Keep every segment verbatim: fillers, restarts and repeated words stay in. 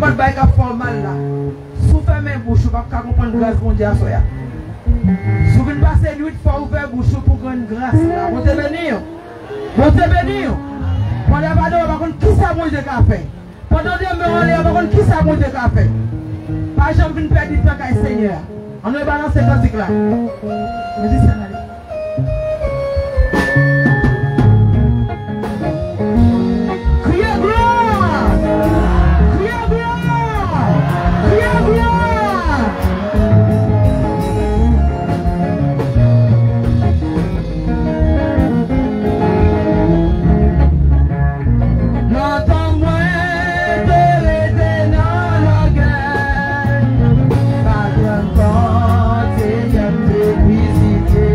Nenpòt bagay k ap fè w mal la, si w fèmen bouch ou, p ap ka konprann gras Bondye aswè a. Si w vin pase nwit, fò w ouvè bouch ou pou grann gras la. Bondye beni w. Bondye beni w. Pandan w pa dòmi, w pa konn kisa Bondye ka fè. Pandan w dòmi, w anlè, w pa konn kisa Bondye ka fè. Pa janm vin pèdi tan kay Senyè a. Ann nou balanse kantik la. Mizisyen, ale. Kriye glwa! Kriye glwa! Kriye glwa! Lontan mwen te rete nan lògèy, pa pran tan Senyè m te vizite.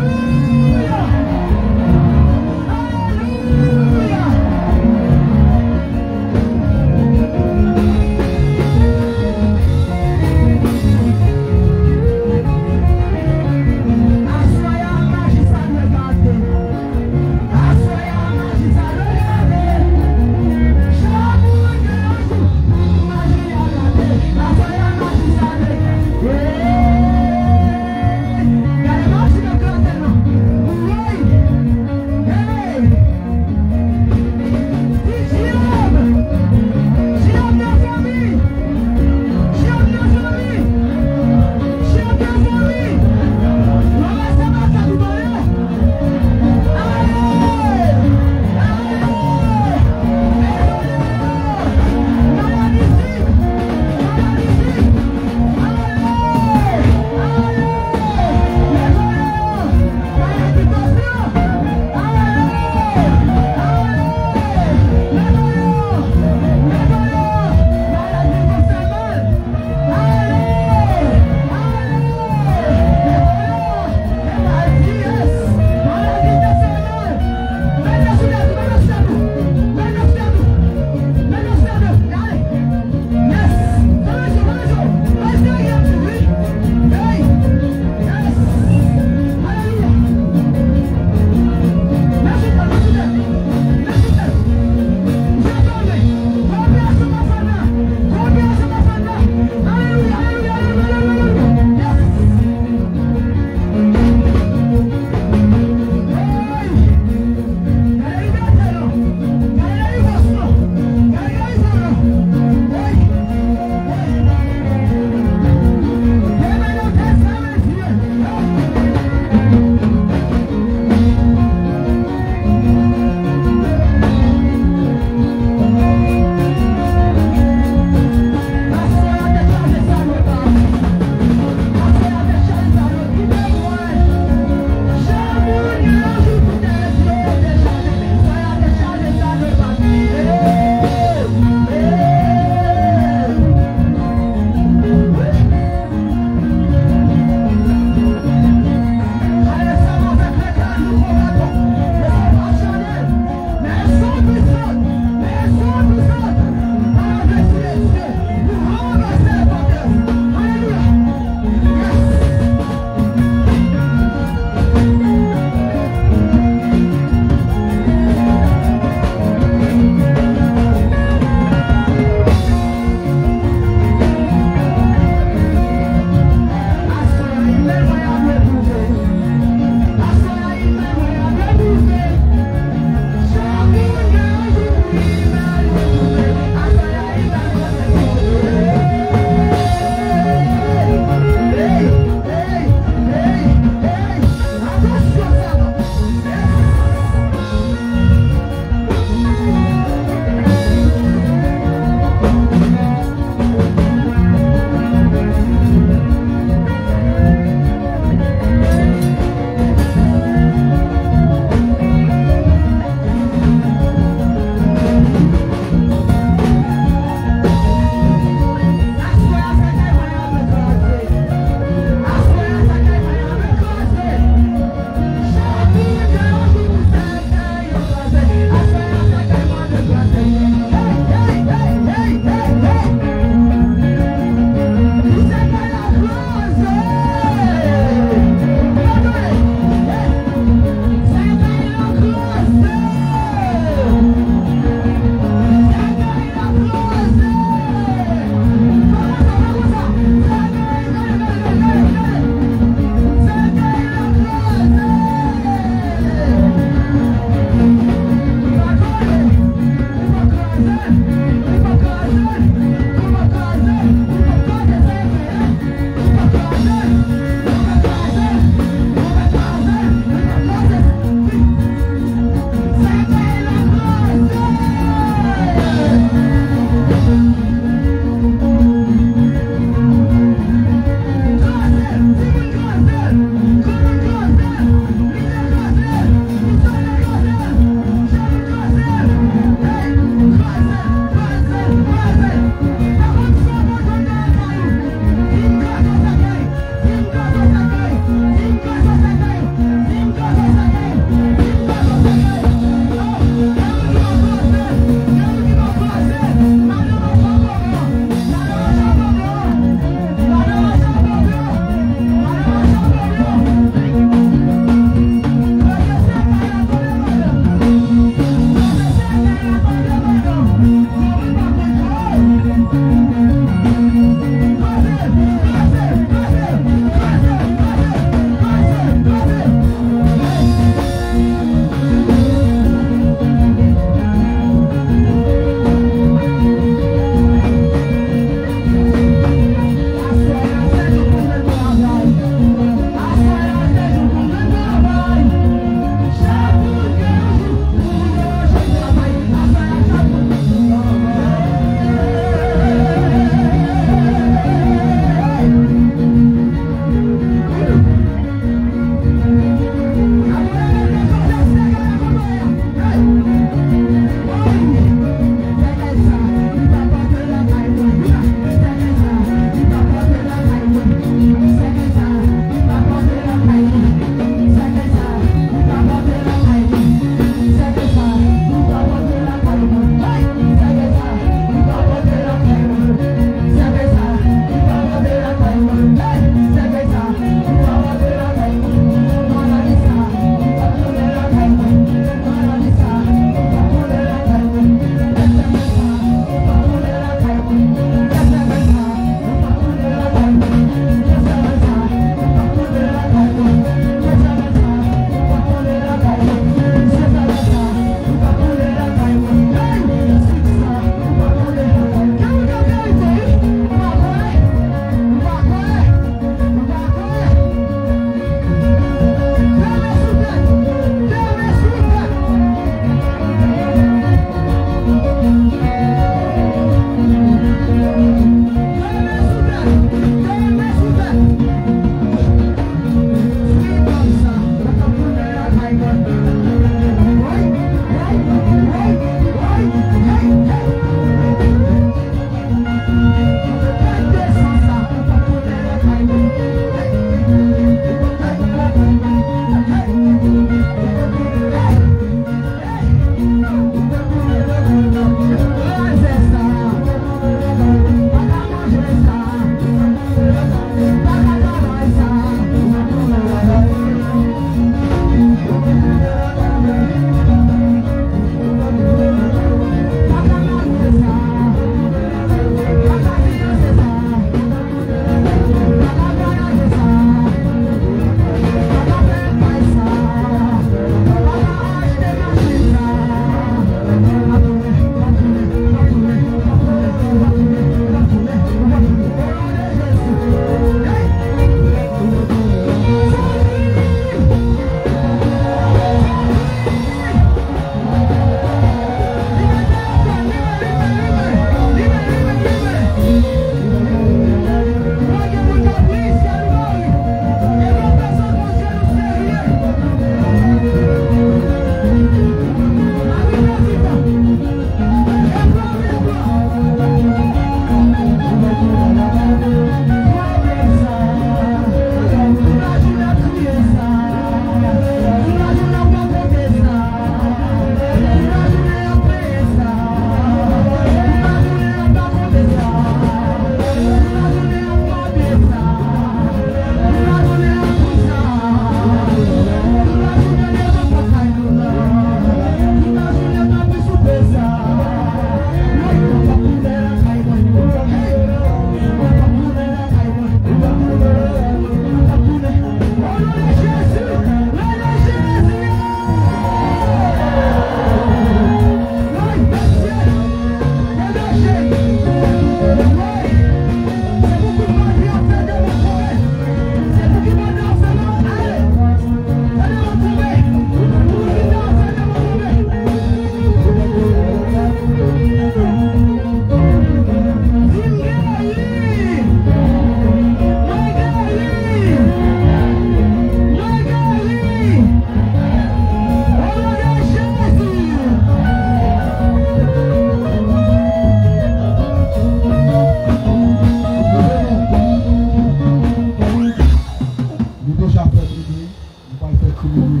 Nou deja fè bebe, nou pral fè kri bebe.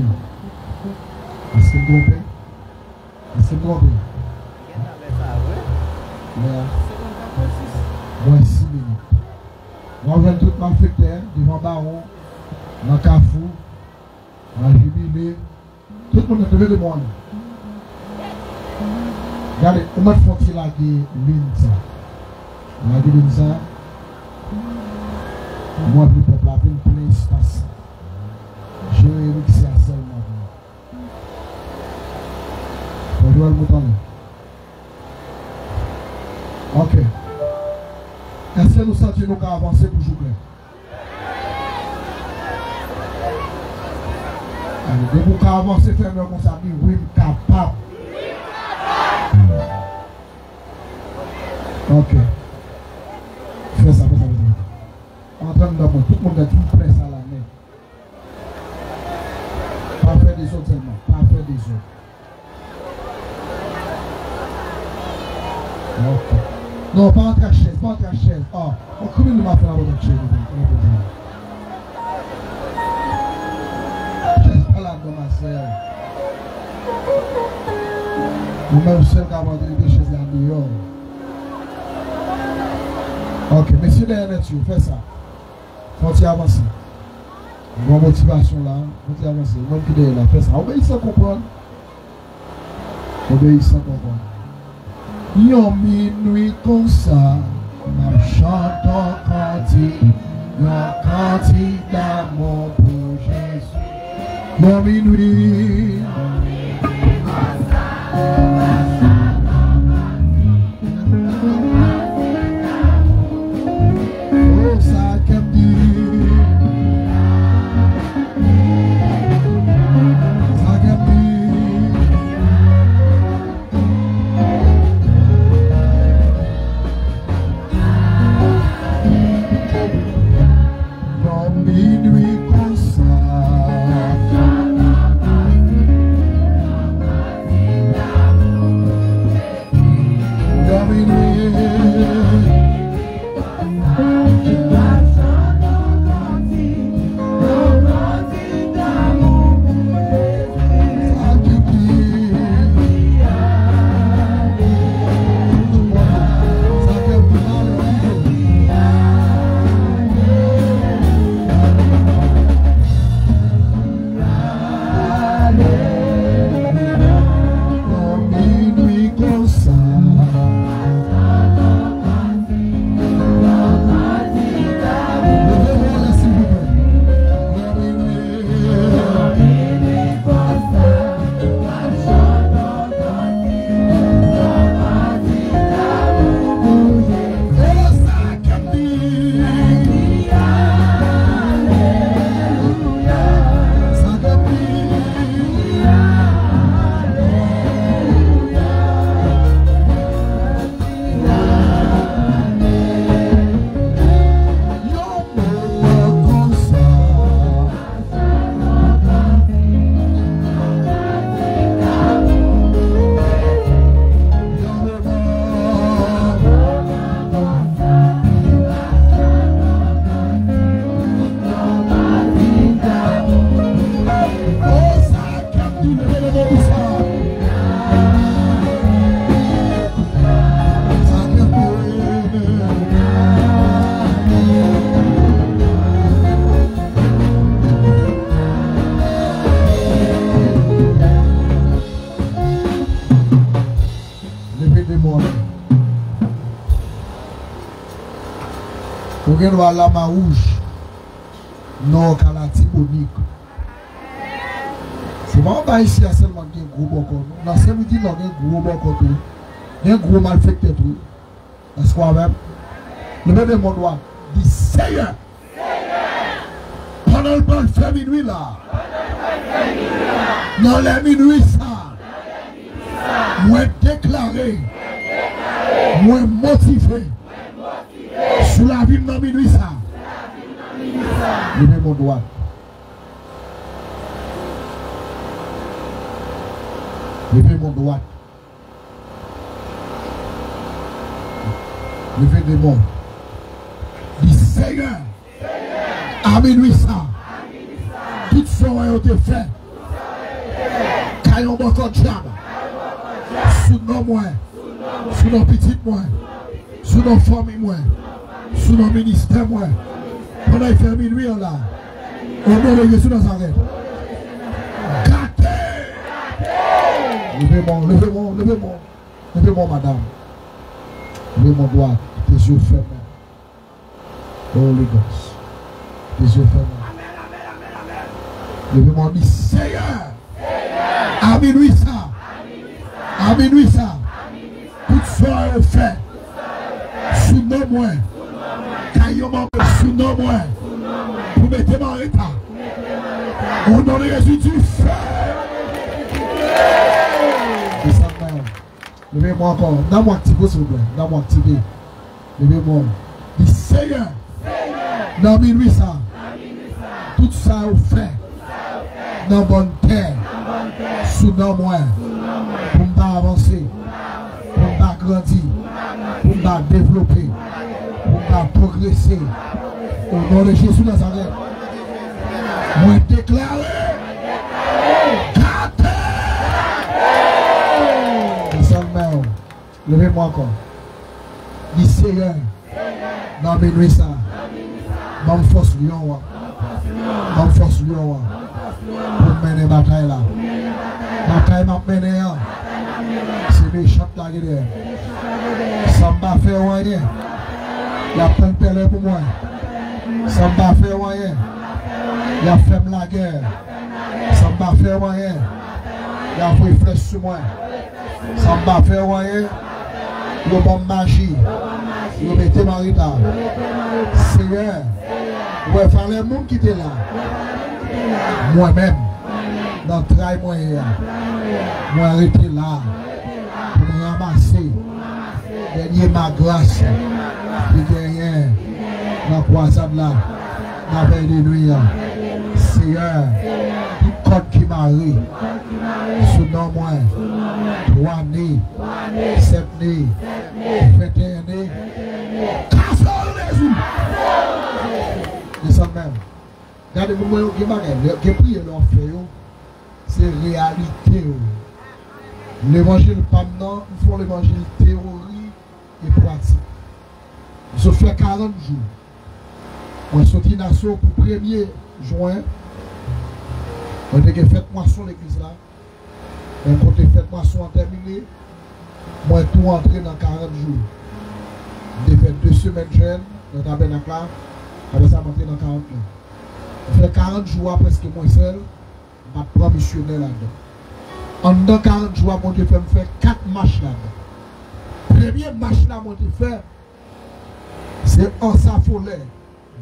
Èske m twonpe? Èske m twonpe? Lè a mwen sis minit. W ap jwenn tout malfektè devan bawon, nan kafou, nan jibile. Tout moun leve de mòn. Gade, ou mèt fè yon ti lage lin sa. Lage lin sa. Mwen vle pèp la vin plen espas sa. Jere miksè a sèlman pou mwen. Fò Joel moute anlè. Ok. Èske nou santi nou ka avanse pou jou klè? Ale, depi w ka avanse, fè men w konsa, di, "Wi, m kapab." Ok. Fè sa, fè sa, fè sa. Antre anndan mwen, tout moun ka di, "M prè sa la nèt." Pa fè dezòd sèlman, pa fè dezòd. Ok. Non, pa antre ak chèz, pa antre ak chèz. Ah, on kriminèl m ap fè la, pa antre ak chèz, non, non, non. Chèz pa ladan, manmzèl. Ou menm sèl k ap antre, mete chèz la deyò. Ok, mesye dèyè nèt yo, fè sa. Fè yon ti avanse. Bon motivasyon la, fè yon ti avanse. Ou menm ki dèyè la, fè sa. Obeyi san konprann. Obeyi san konprann. Yon minwi konsa, m ap chante yon kantik, yon kantik damou pou Jezi. Yon minwi. Oh, sa kè m di. Sa kè m di. Yon minwi konsa. Yon minwi. Leve de men w. Ou gen dwa Lamawouj, Nò, Kalatibonit. Se pa anba isi a sèlman gen gwo bòkò, non. Nan Senlwi di Nò gen gwo bòkò tou. Gen gwo malfektè tou. Èske w avè m? Leve de men w dwat. Di, Seyè, pandan l pral fè minwi la, nan lè minwi sa, mwen deklare, mwen motive sou lavi m nan minwi sa. Leve men w dwat. Leve men w dwat. Leve de men w. Di, Seyè, a minwi sa, tout sa w wè yo te fè, kay yon bòkò dyab, sou non mwen, sou non pitit mwen, sou non fanmi mwen, sou non ministè mwen, pandan y fè minwi an la, o non de Jezi Nazarèt, gate! Leve men w, leve men w, leve men w. Leve men w, madanm. Leve men w dwat. Kite zye w fèmen. Holy Ghost. Kite zye w fèmen. Leve men w, di, Seyè, a minwi sa, a minwi sa, tout sa yo fè sou non mwen, kay yo mande sou non mwen, pou mete m an reta. Au nom de Jésus, du feu. Desann men w. Leve men w ankò. Dam ou aktive, silvouplè. Dam ou aktive. Leve men w. Di, Seyè, nan minwi sa, tout sa yo fè nan bòn tè sou non mwen, pou m pa avanse, pou m pa grandi, pou m pa devlope, pou m pa pwogrese. O non de Jezi Nazarèt, mwen deklare, gate! Desann men w. Leve men w ankò. Di, Seyè, nan minwi sa, ban m fòs lyon an. Ban m fòs lyon an. Pou m mennen batay la. Batay m ap mennen an, se mechan k lage dèyè m. San m pa fè yo anyen, y ap tann pèlen pou mwen. San m pa fè yo anyen, y ap fè m lagè. San m pa fè yo anyen, y ap voye flèch sou mwen. San m pa fè yo anyen, yo ban m maji. Yo mete m an reta. Seyè, ou wè valè moun ki te la. Mwen menm, nan tray mwen ye a, mwen rete la pou m ranmase dènye magras ki genyen nan kwazad la, nan vèy de nwi an. Seyè, tout kòd ki mare sou non mwen, twa ne, sèt ne, venteyen ne, kase yo nan Jezi! Desann men w. Gade, moun mwen yo, gen bagay, gen priyè lè w ap fè yo, se reyalite yo. Levanjil pa m nan, m fè yon levanjil teyori e pratik. M sot fè karant jou. Mwen soti Naso pou premye jen. Mwen te gen fèt mwason legliz la. Men kote fèt mwason an tèmine, mwen tou antre nan karant jou. M te fè de semèn jèn nan tabènak la, apre sa m antre nan karant lan. M fè karant jou a prèske mwen sèl, m pa t pran misyonè ladan. Anndan karant jou a, Bondye fè m fè kat mach ladan. Premye mach la mwen te fè, se Ansa Folè.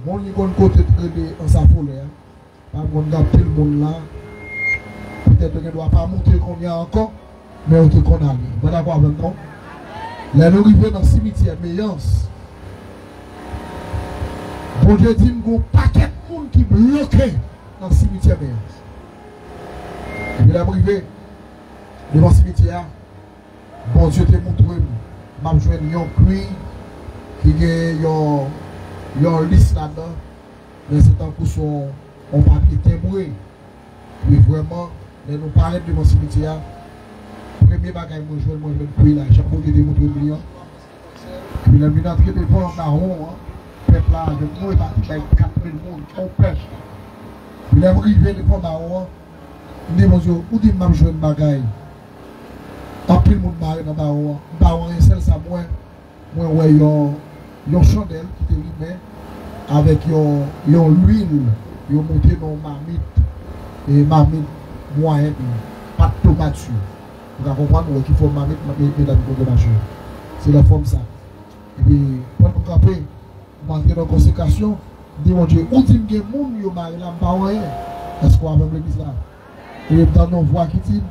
Moun ki konn kote t rele Ansa Folè a, pa konn gen anpil moun la. Petèt yo gen dwa pa moute kounye a ankò, men yo te konn ale. Ou pa dakò avè m, non? Lè nou rive nan simityè Meyans, Bondye di m gen yon pakèt moun ki bloke nan simityè Meyans. Epi lè m rive devan simityè a, Bondye te moutre m, m ap jwenn yon kwi ki gen yon, yon lis ladan, men se tankou se yon, yon papye tenbre. Epi vrèman, lè nou parèt devan simityè a, premye bagay mwen jwenn, mwen jwenn kwi la, jan Bondye te moutre m li an. Epi lè m vin antre devan mawon an, pèp la avèk mwen, e pa te bay kat mil moun, yon pèp. Epi lè m rive devan mawon an, m di Bondye, ou di m m ap jwenn bagay. Anpil moun mare nan mawon an. M pa wè anyen, sèl sa m wè, mwen wè yon, yon chandèl ki te limen avèk yon, yon lwil yo moute nan yon mamit, e mamit mwayèn, pa t twò matye. Ou ka konprann, ou wè ki fòm mamit, mamit, medam, Bondye mache. Se nan fòm sa. Epi, pandan m kanpe, m antre nan konsekrasyon, m di, Bondye, ou di m gen moun yo mare la, m pa wè anyen. Èske w avè m legliz la? Epi m tande yon vwa ki di m,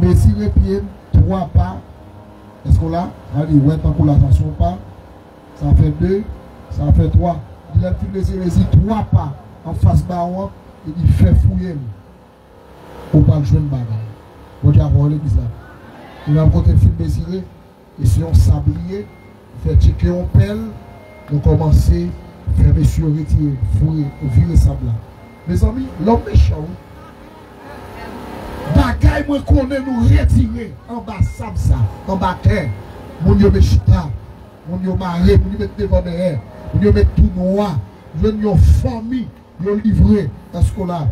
mezire pye m twa pa. Èske w la? Gade, wè tankou la, sa se yon pa. Sa fè de, sa fè twa. Epi lè m fin mezire, mezire twa pa anfas bawon an, li di, fè fouye l. Ou pral jwenn bagay. Bondye ap wè w legliz la. Li menm kote l fin mezire, e se yon sabliye, fè tcheke yon pèl, nou kòmanse fè mesye yo retire, foure, vire sab la. Mezanmi, lòm mechan wi. Bagay mwen konnen nou retire anba sab sa, anba tè. Moun yo met chita, moun yo mare, moun yo met devan dèyè, moun yo met tou nwa. Jwenn yon fanmi, yo livre, èske w la?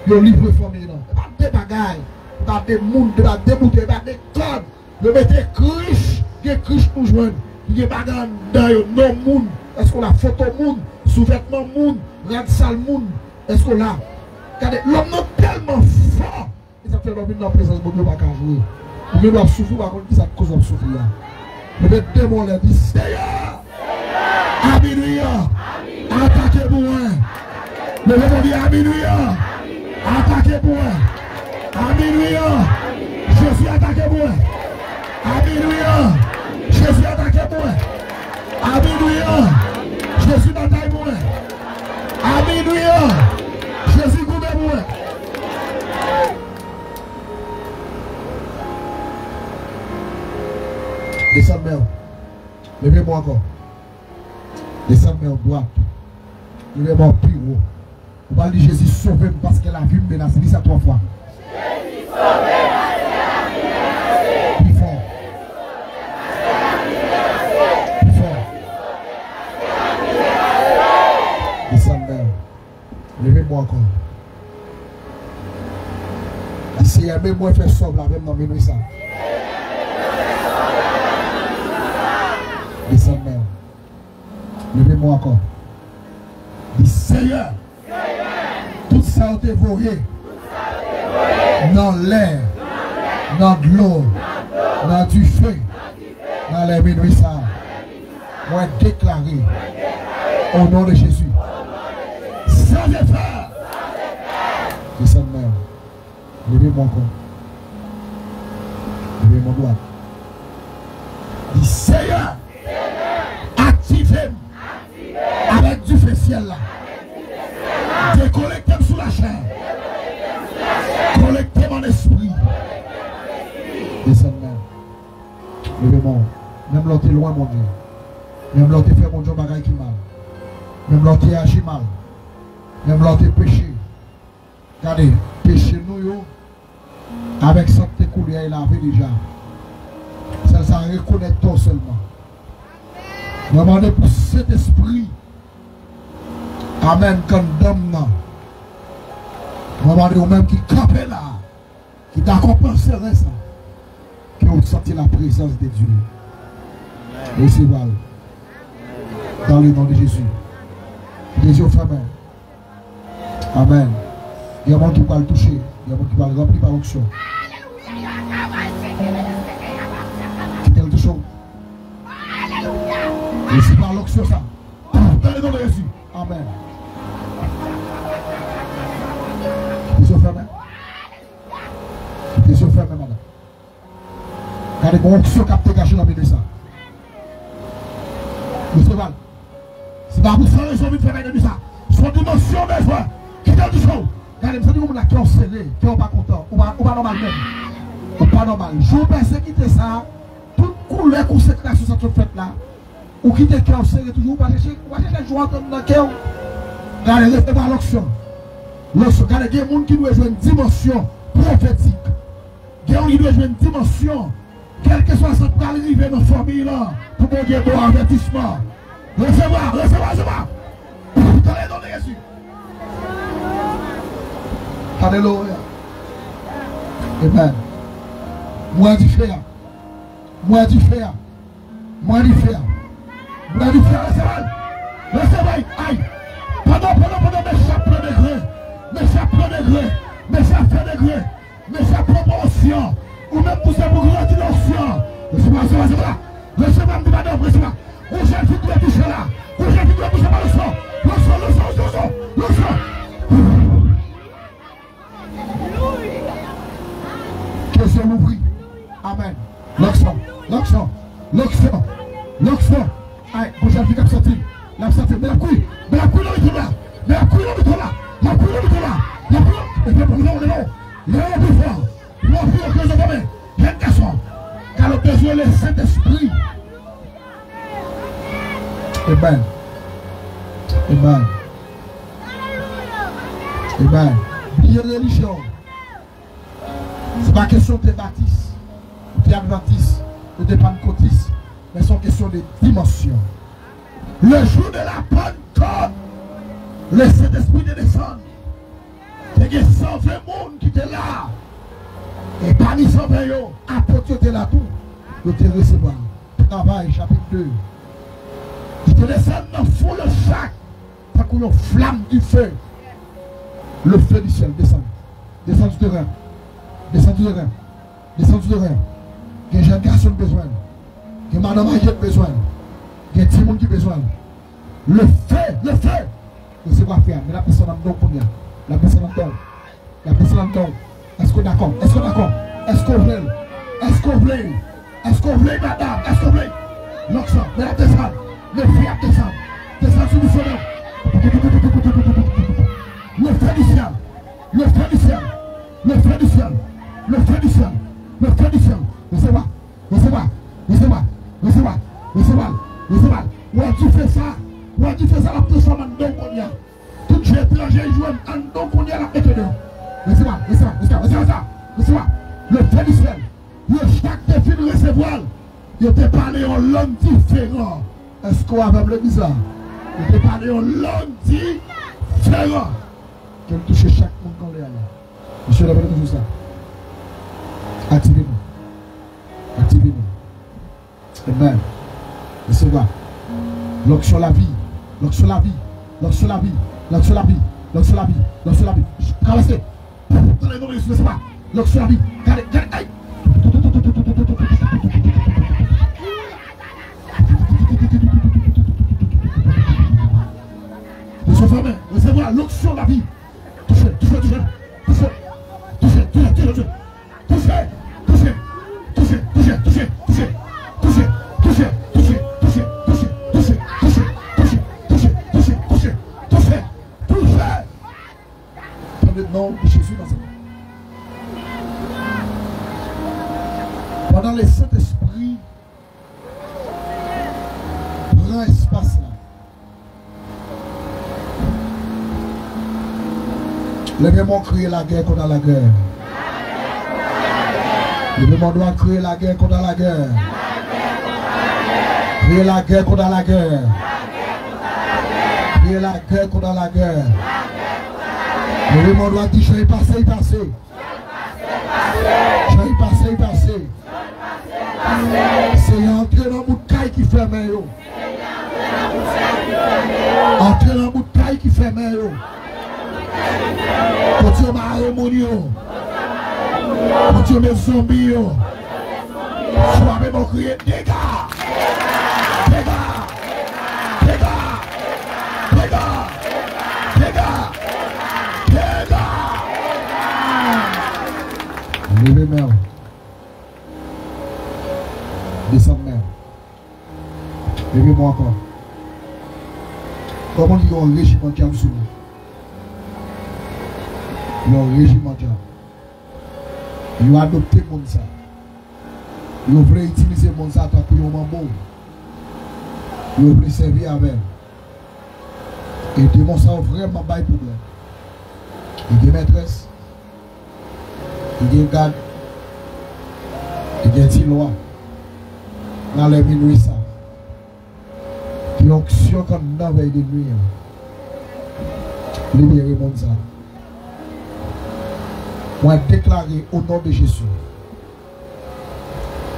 Yo livre fanmi nan. E pa de bagay, e pa de moun, e pa de boutèy, e pa de kòd. Yo mete krich, gen krich nou jwenn. Gen bagay anndan yo, non moun. Èske w la? Foto moun, souvètman moun, rad sal moun. Èske w la? Gade, lòm nan tèlman fò. E sa k fè lè w vin nan prezans Bondye, w pa ka jwe. Ou gen dwa ap soufri, w pa konn ki sa k koz w ap soufri a. Leve de men w anlè, di, Seyè, a minwi an, atake pou mwen. Leve men w, di, a minwi an, atake pou mwen. A minwi an, Jezi atake pou mwen. A minwi an, Jezi atake pou mwen. A minwi an, Jezi batay pou mwen. A minwi an, Jezi goumen pou mwen. Desann men w. Leve men w ankò. Desann men w dwat. Leve men w pi wo. Ou pral di, Jezi, sove m paske lavi m menase. Di sa twa fwa. Pi fò. Pi fò. Desann men w. Leve men w ankò. Di, Seyè, men mwen fè sòv la avè m nan minwi sa. Desann men w. Leve men w ankò. Di, Seyè, tout sa yo te voye nan lè, nan dlo, nan dife, nan lè minwi sa a, mwen deklare, o non de Jezi, sans effet. Desann men w. Leve men w ankò. Leve men w dwat. Di, Seyè, aktive m avèk dife syèl la. Dekonekte m sou lachè. Konekte m an espri. Desann men w. Leve men w. Menm lè w te lwen Bondye. Menm lè w te fè Bondye yon bagay ki mal. Menm lè w te aji mal. Menm lè w te peche. Gade, peche nou yo, avèk san k te koule a, e lave deja. Sèl sa, rekonèt tò sèlman. Mwen mande pou Sentespri, amèn, k anndan m nan. Mwen mande ou menm ki kanpe la, ki dakò panse rès la, ke ou santi la prezans de Dye. Resevwa l. Dans le nom de Jésus. Kite je w fèmen. Amèn. Gen moun ki pral touche. Gen moun ki pral ranpli pa onksyon. Kite l touche w. Resevwa onksyon sa. Dans le nom de Jésus. Amèn. Kite je w fèmen. Kite je w fèmen, madanm. Gade, gon onksyon k ap degaje nan minwi sa. Mesye Val, se pa pou san rezon vin fè bagay nan minwi sa. Se yon dimansyon bezwen. Kite l touche w. Gade, m santi yon moun la kè w sere, kè w pa kontan. Ou pa, ou pa nòmal menm. Ou pa nòmal. Jou pèsekite sa, tout koulè konsekrasyon sa t sot fèt la, ou kite kè w sere toujou, ou pa chèche, ou pa chèche jwa w nan kè w. Gade, resevwa lonksyon. Lonksyon. Gade, gen moun ki dwe jwenn dimansyon pwofetik. Gen moun ki dwe jwenn dimansyon. Kèlkeswa sa k pral rive nan fanmiy lan, pou Bondye ba w avètisman. Resevwa, resevwa, resevwa. Dans le nom de Jésus. Alelouya. Amen. Mwen dife a. Mwen dife a. Mwen dife a. Mwen dife a. Resevwa l. Resevwa l. Ay. Pandan, pandan, pandan, mesye ap pran degre. Mesye ap pran degre. Mesye ap fè degre. Mesye ap pran pwomosyon. Ou menm pou se pou grandi nan onksyon. Resevwa, resevwa, resevwa. Resevwa, m di madanm, resevwa. Yon jèn fi dwe touche la. Yon jèn fi dwe touche pa lonksyon. Lonksyon, lonksyon, lonksyon, lonksyon. Ke zye w louvri. Amèn. Lonksyon, lonksyon, lonksyon, lonksyon. Ay, gon jèn fi k ap sòti. L ap sòti. Men l ap kouri. Men l ap kouri nan mitan la. Men l ap kouri nan mitan la. L ap kouri nan mitan la. L ap kouri nan mitan la. Leve w pi fò. Leve w pi fò. Leve w pi fò. Jèn gason. Gade, w bezwen le Sentespri. Amen. Amen. Amen. Bliye relijyon. Se pa kesyon w te batis, ou te advantis, ou te pannkotis, men se yon kesyon de dimansyon. Le jour de la Pentecôte, le Sentespri te desann. Te gen san ven moun ki te la. E pami san ven yo, apot yo te la tou. Yo te resevwa l. Travay, chapit de. Li te desann nan fon le chak, tankou yon flanm dife. Le feu du ciel desann. Desann sou teren. Desann sou teren. Desann sou teren. Gen jèn gason ki bezwen l. Gen madanm aje ki bezwen l. Gen timoun ki bezwen l. Le feu, le feu. Resevwa fè a. Men l ap desann anndan w kounye a. L ap desann anndan w. L ap desann anndan w. Èske w dakò? Èske w dakò? Èske w vle l? Èske w vle l? Èske w vle l, madanm? Èske w vle l? Lòk sa, men l ap desann. Men fè a ap desann. Desann sou misyon nan. Le feu du ciel. Le feu du ciel. Le feu du ciel. Le feu du ciel. Le feu du ciel. Resevwa. Resevwa, resevwa, resevwa, resevwa l, resevwa l. Wè dife sa, wè dife sa l ap transfòme anndan w kounye a. Tout je etranje l jwenn anndan w kounye a l ap mete deyò. Resevwa, resevwa, resevwa, resevwa, resevwa, resevwa. Le feu du ciel. Yo chak te fin resevwa l. Yo te pale yon lang diferan. Èske w avè m legliz la? Yo te pale yon lang diferan. Ke l touche chak moun k anlè a la. Mesye, lè mwen toujou sa. Aktive nou. Aktive nou. Amen. Resevwa. L'onction la vie. L'onction la vie. L'onction la vie. L'onction la vie. L'onction la vie. L'onction la vie. Travèse. Tande non, Jésus, resevwa. L'onction la vie. Gade, gade, ay. Resevwa, men. Resevwa l'onction la vie. Touche, touche, touche. Touche. Touche, touche, touche, touche. Touche, touche, touche, touche. Touche, touche, touche, touche. Touche, touche, touche, touche. Touche, touche, touche, touche. Touche, touche, touche. Touche, touche. Tande non de Jezi Nazarèt. Pandan le Sentespri pran espas la. Leve men w, kriye lagè konn a lagè. Leve men w dwat, kriye lagè konn a lagè. Kriye lagè konn a lagè. Kriye lagè konn a lagè. Leve men w dwat, di, jan l pase, l pase. Jan l pase, l pase. Senyè, antre nan bout kay ki fèmen yo. Antre nan bout kay ki fèmen yo. Kote yo mare moun yo. Kote yo met zonbi yo. Frape, bon, kriye, dega! Dega! Dega! Dega! Dega! Dega! Leve men w. Desann men w. Leve men w ankò. Kòman li gen yon rejiman dyab sou nou? Yon rejiman dyab. Yo adopte moun sa. Yo vle itilize moun sa tankou yon manbo. Yo vle sèvi avè l. E demon sa yo vrèman bay pwoblèm. Li gen mètrès, li gen gad, li gen ti lwa. Nan lè minwi sa, ki onksyon k anndan vèy de nwi an. Libere moun sa. Mwen deklare o non de Jezi.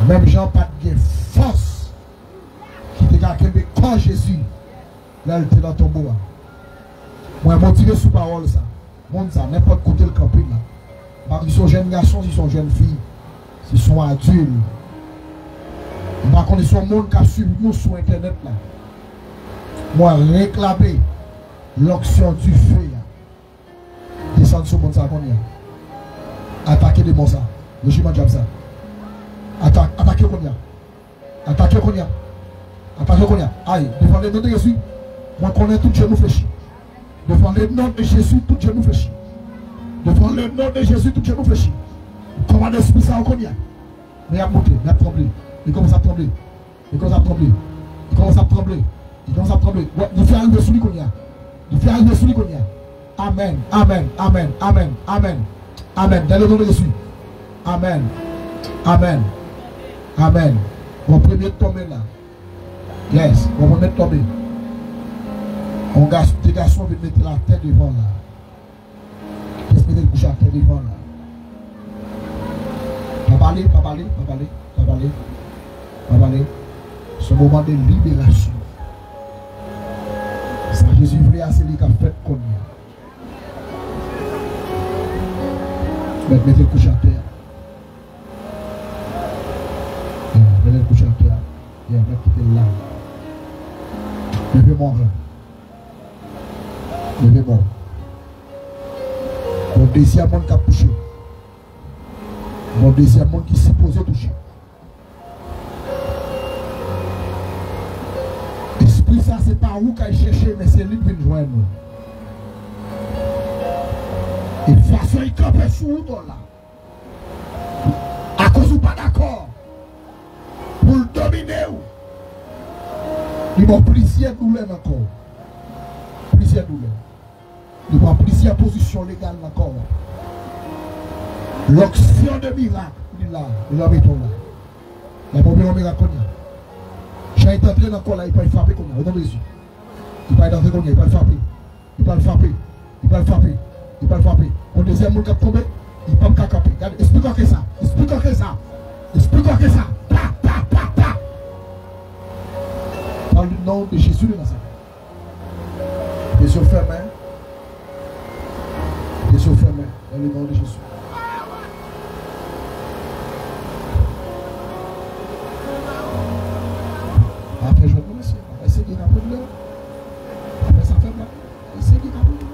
Menm jan pa t gen fòs ki te ka kenbe kò Jezi lè l te nan tonbo a. Mwen motive sou pawòl sa. Moun sa, nenpòt kote l kanpe la. M pa di se yon jèn gason, si se yon jèn fi, si se yon adil. M pa konnen se yon moun k ap swiv nou sou entènèt la. Mwen reklame lonksyon dife a. Desann sou moun sa kounye a. Atake demon sa. Rejiman dyab sa. Ata-, atake kounye a. Atake kounye a. Atake kounye a. Ay, devan le non de Jezi. Mwen konnen tout jenou flechi. Devan le non de Jezi, tout jenou flechi. Devan le non de Jezi, tout jenou flechi. Kòmande espri sa yo kounye a. Men y ap moute, men y ap tranble. Li kòmanse ap tranble. Li kòmanse ap tranble. Li kòmanse ap tranble. Li kòmanse ap tranble. Wè, dife a rive sou li kounye a. Dife a rive sou li kounye a. Amèn, amèn, amèn, amèn, amèn. Amèn. Dans le nom de Jésus. Amèn. Amèn. Amèn. Bon, premye tonbe la. Yes. Bon, premye tonbe. Yon gas-, de gason vin mete l atè devan la. Pyès mete l kouche atè devan la. Pa pale, pa pale, pa pale, pa pale. Pa pale. Se yon moman de liberasyon. Sa Jezi vle a, se li k ap fèt kounye a. Mèt mete l kouche atè a. Yeah, mete l kouche atè a. Yeah, mèt kite l la. Leve men w ankò. Leve men w. Gon dezyèm moun k ap touche. Gon dezyèm moun ki sipoze touche. Espri sa se pa ou k al chèche, men se li k vin jwenn ou. E fason li kanpe sou ou la, akoz ou pa dakò pou l domine w, li ba w plizyè doulè nan kò w. Plizyè doulè. Li pran plizyè pozisyon legal nan kò w. L'onction de miracle, li la, li la mete w la. L ap opere yon mirak kounye a. Jan li t antre nan kò w la, li pral frape kounye a, o non de Jezi. Li pral antre kounye a, li pral frape. Li pral frape. Li pral frape. Li pral frape. Yon dezyèm moun k ap tonbe, li p ap ka kanpe. Gade, espri kòkenn sa. Espri kòkenn sa. Espri kòkenn sa. Pa, pa, pa, pa. Dans le nom de Jésus de Nazareth. Kite zye w fèmen. Kite zye w fèmen. Dans le nom de Jésus. Pa fè jwèt non, mesye. Pa fè sege k ap regle w. Pa fè sa fè blag. Pa fè sege k ap regle w.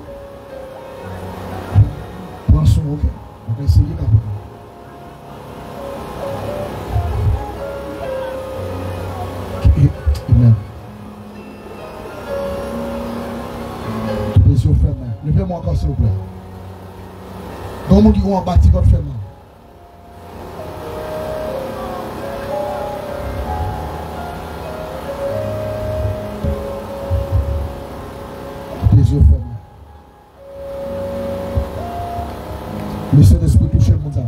Pran swen w, oke? Pa fè sege k ap regle w. Amen. Kite zye w fèmen. Leve men w ankò, silvouplè. Gen yon moun ki gen yon anba ti vant fè mal. Kite zye w fèmen. Lesentespri touche moun sa.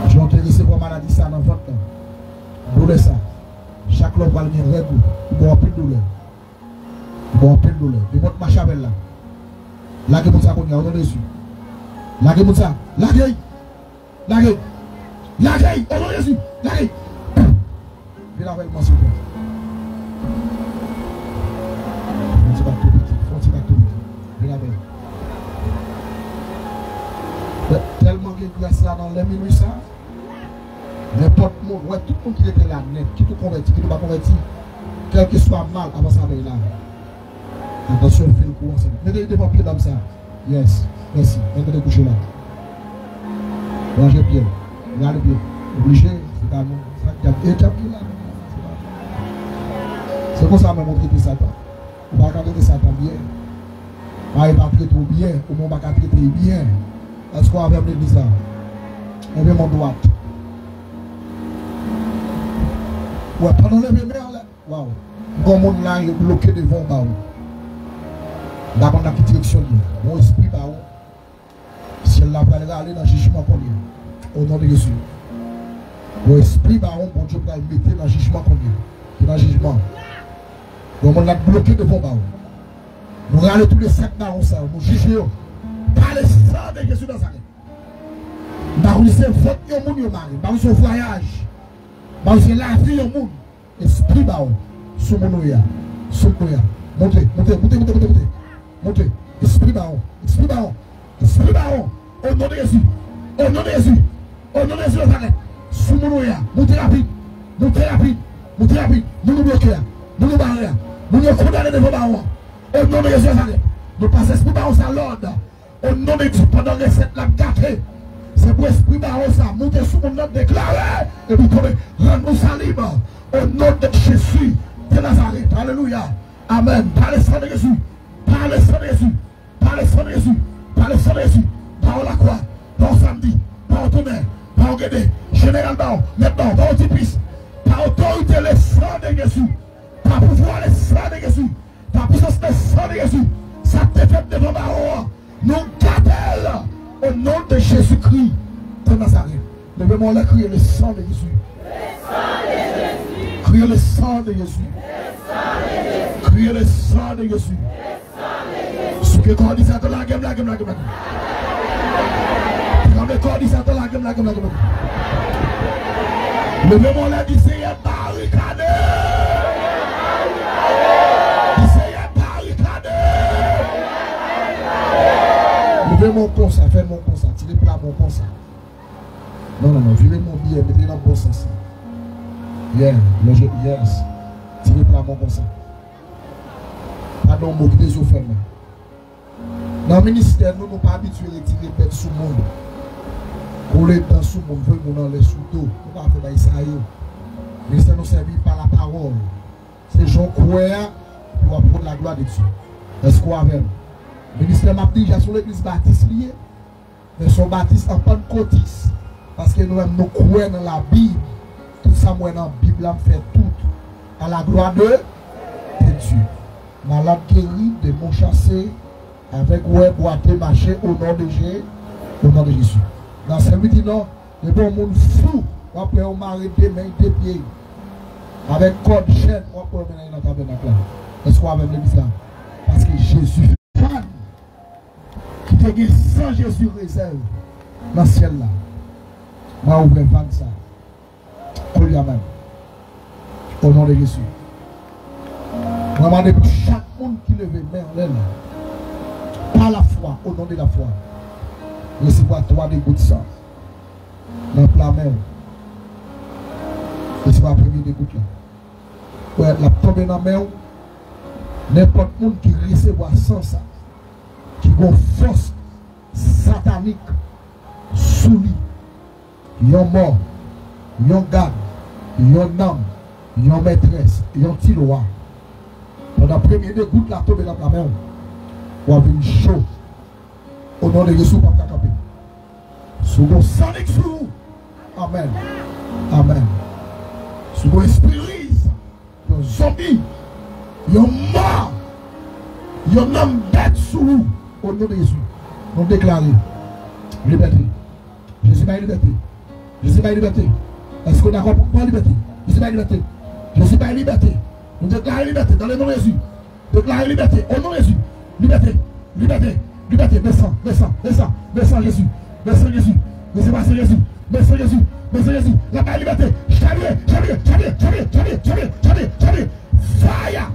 Jan w te resevwa maladi sa nan vant lan. Doulè sa. Chak lè w pral gen règ ou, ou ba w anpil doulè. Ou ba w anpil doulè. Depi w t mache avè l la. Lage moun sa kounye a, o non de Jezi. Lage moun sa. Lage! Lage! Lage! O non de Jezi! Lage! Vin avè l, mwen, silvouplè. Fè yon ti bak tou piti. Fè yon ti bak tou piti. Vin avè l. Tè-, tèlman gen gras la nan lè minwi sa. Nenpòt moun, wè, tout moun ki rete la nèt, kit ou konvèti, kit ou pa konvèti, kèlkeswa mal, avanse avè l la. Atansyon, fè l kou ansanm. Mete l devan pye dam sa. Yes. Mèsi. Mèt mete kouche la. Ranje pye l. Rale pye l. Oblije. Se pa nou. Sa dyab. E dyab ki la. Se konsa menm ou trete Satan. Ou pa ka trete Satan byen. Mari pa trete w byen. Ou menm ou pa ka trete l byen. Èske w avè m legliz la? Leve men w dwat. Wè, pandan w leve men w la. Waw. Gon moun la, yo bloke devan w ba ou. M pa konn nan ki direksyon l ye. Gon espri ba ou. Syèl la pral rale nan jijman kounye a. O non de Jezi. Gon espri ba ou, Bondye pral mete nan jijman kounye a. Ki nan jijman. Gon moun la bloke devan w ba ou. Nou rale tou le sèt bawon sa yo, nou jije yo. Pa le san de Jezi Nazarèt. M pa konn si se vant yon moun yo mare. M pa konn si se yon vwayaj. M pa konn si se lavi yon moun. Espri bawon. Sou moun ou ye a. Sou moun ou ye a. Monte, monte, monte, monte, monte, monte. Monte. Espri bawon. Espri bawon. Espri bawon. O non de Jezi. O non de Jezi. O non de Jezi Nazarèt. Sou moun ou ye a. Monte rapid. Monte rapid. Monte rapid. Moun ou bloke a. Moun ou bare a. Moun yo kondane devan bawon an. O non de Jezi Nazarèt. Nou pase espri bawon sa lòd. O non de Jezi, pandan resèt la ap gate, se pou espri bawon sa moute sou moun nan, deklare, epi tonbe, rann nou sa lib. O non de Jezi de Nazarèt. Alelouya. Amèn. Pa le san de Jezi. Pa le san de Jezi. Pa le san de Jezi. Pa le san de Jezi. Bawon lakwa. Bawon samdi. Bawon tonè. Bawon gede. Jeneral bawon. Mèt bawon. Bawon tipis. Pa otorite le san de Jezi. Pa pouvwa le san de Jezi. Pa pisans nan san de Jezi, sa k te fèt devan bawon an, nou gate l o non de Jezikri de Nazarèt. Leve men w anlè, kriye le san de Jezi. Kriye le san de Jezi. Kriye le san de Jezi. Souke kò di Satan, lage m, lage m, lage m, lage m. Tranble kò di Satan, lage m, lage m, lage m, lage m. Leve men w anlè, di, Senyè, barikade! Di, Senyè, barikade! Leve men w konsa, fè men w konsa, tire pla men w konsa. Non, non, non, vire men w byen, mete l nan bon sans. Yeah, lè je, yes. Tire pla men w konsa. Padon, mo, kite zye w fèmen. Nan ministè nou, nou pa abitye retire bèt sou moun. Kole dan sou moun, voye moun anlè sou do. Nou pa fè bagay sa yo. Ministè nou sèvi pa lapawòl. Se jan w kwè a, epi w ap wè laglwa de Dye. Èske w avè m? Ministè m ap dirije a se yon legliz batis li ye. Men se yon batis an pannkotis, paske nou menm nou kwè nan Labib. Tout sa m wè nan Bib la, m fè tout à la gloire de, de Dieu. Malad geri, demon chase, avèg wè, bwate, mache, o non de Je, o non de Jezi. Nan sèvi di non, depi yon moun fou, w ap wè yo mare de men, de pye, avèk kòd, chèn, w ap wè yo mennen nan tabènak la. Èske w avè m legliz la? Paske Jezi fann ki te gen san Jezi rezèv nan syèl la. Mwen ouvè vag sa. Kounye a menm. O non de Jezi. Mwen mande pou chak moun ki leve men anlè la. Pa lafwa, o non de lafwa. Resevwa twa degout san. Nan pla men w. Resevwa premye degout la. Wè, l ap tonbe nan men w. Nenpòt moun ki resevwa san sa, ki gon fòs satanik sou li, yon mò, yon gad, yon nanm, yon mètrès, yon ti lwa. Pandan premye degout la tonbe nan pla men w, w ap vin cho. O non de Jezi, w p ap ka kanpe. Si w gon san nèg sou ou, amèn. Amèn. Si w gon espiriz, yon zonbi, yon mò, yon nanm bèt sou ou, o non de Jezi, nou deklare libète. Jezi bay libète. Jezi bay libète. Èske w dakò pou pran libète? Jezi bay libète. Jezi bay libète. Nou deklare libète dans le nom de Jésus. Deklare libète au nom de Jésus. Libète. Libète. Libète. Desann, desann, desann, desann Jezi. Desann Jezi. Resevwa san Jezi. Desann Jezi. Desann Jezi. L ap bay libète. Chavire, chavire, chavire. Fire.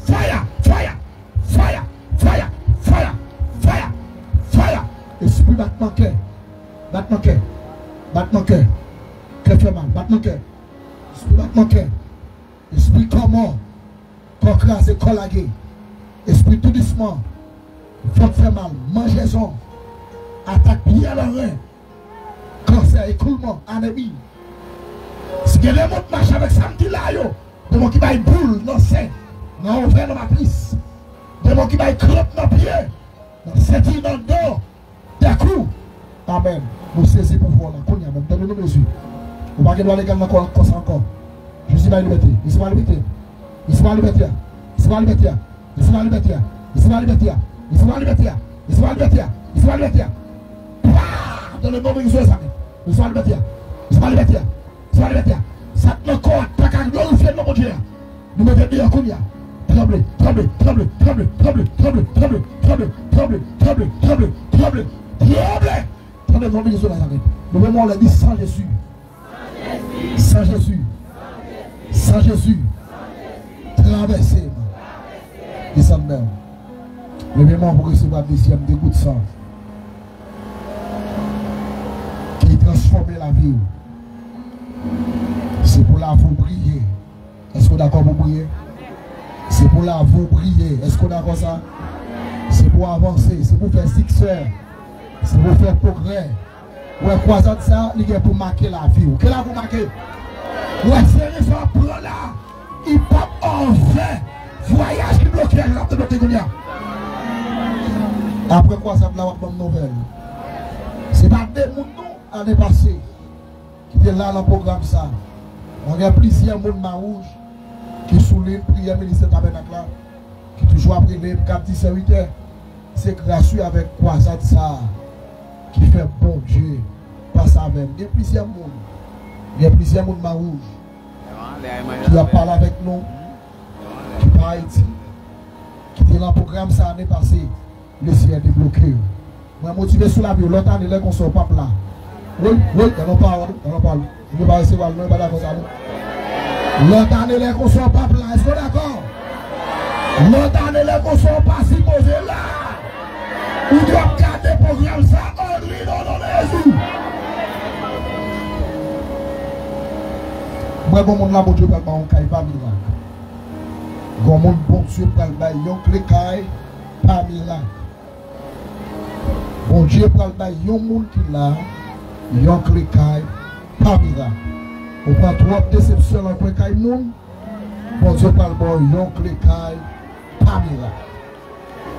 Fire. Fire. Fire. Fire. Fire. Fire. Espri batman kè. Batman kè. Batman kè. Kè fè mal. Batman kè. Espri batman kè. Espri kò mò. Kò kraze, kò lage. Espri toudisman. Vant fè mal. Manjezon. Atak pyè nan ren. Kansè, ekoulman, anemi. Si gen demon k mache avèk sa m di la yo, demon ki bay boul nan sen, nan ovè, nan matris, demon ki bay kranp nan pye, nan senti, nan do, dèkou. Amèn. Nou sezi pouvwa w la kounye a menm. Dans le nom de Jésus. Ou pa gen dwa legal nan kò, kò sa ankò. Jezi bay libète. Resevwa libète. Resevwa libète a. Resevwa libète a. Resevwa libète a. Resevwa libète a. Resevwa libète a. Resevwa libète a. Resevwa libète a. Pa! Dans le nom de Jésus, amen. Resevwa libète a. Resevwa libète a. Resevwa libète a. Sa k nan kò a pa ka glorifye non Bondye a. Nou mete deyò kounye a. Tranble, tranble, tranble. Tranble, non de Jezi Nazarèt. Leve men w anlè, di san Jezi. San Jezi. San Jezi. Travèse m. Desann men w. Leve men w pou resevwa dezyèm degout san ki transfòme lavi w. Se pou lavi w briye. Èske w dakò pou w briye? Se pou lavi w briye. Èske w dakò sa? Se pou w avanse. Se pou w fè siksè. Se pou w fè pwogrè. Ou wè, kwazad sa, li gen pou make lavi w. Ke lavi w make? Ou wè, seri sa w ap pran la, li p ap anvè vwayaj ki bloke a, l ap debloke kounye a. Apre kwazad la, w ap ban m nouvèl. Se pa de moun non, ane pase, ki te la nan pwogram sa. Mwen gen plizyè moun Mawouj ki sou liy priyè ministè Tabènak la, ki toujou ap rele m, k ap di, sè Witè, se gras wi avèk kwazad sa a ki fè Bondye pase avè m. Gen plizyè moun, gen plizyè moun Mawouj ki ap pale avèk nou, ki pa Ayiti, ki te nan pwogram sa ane pase. Lesyèl debloke yo. Mwen motive sou lavi w. Lòt ane, lè konsa, w p ap la. Wi, wi, dans la parole, dans la parole. Yo pa resevwa l non, yo pa dakò sa non. Lòt ane lè konsa w p ap la, èske w dakò? Lòt ane lè konsa w pa sipoze la. Ou dwe ap gade pwogram sa, only nan non de Jezi. Mwen, gon moun la, Bondye pral ba yon kay pa mirak. Gon moun Bondye pral bay yon kle kay pa mirak. Bondye pral bay yon moun ki la yon kle kay pa mirak. Ou pran twòp desepsyon nan kwen kay moun, Bondye pral ba w yon kle kay pa mirak.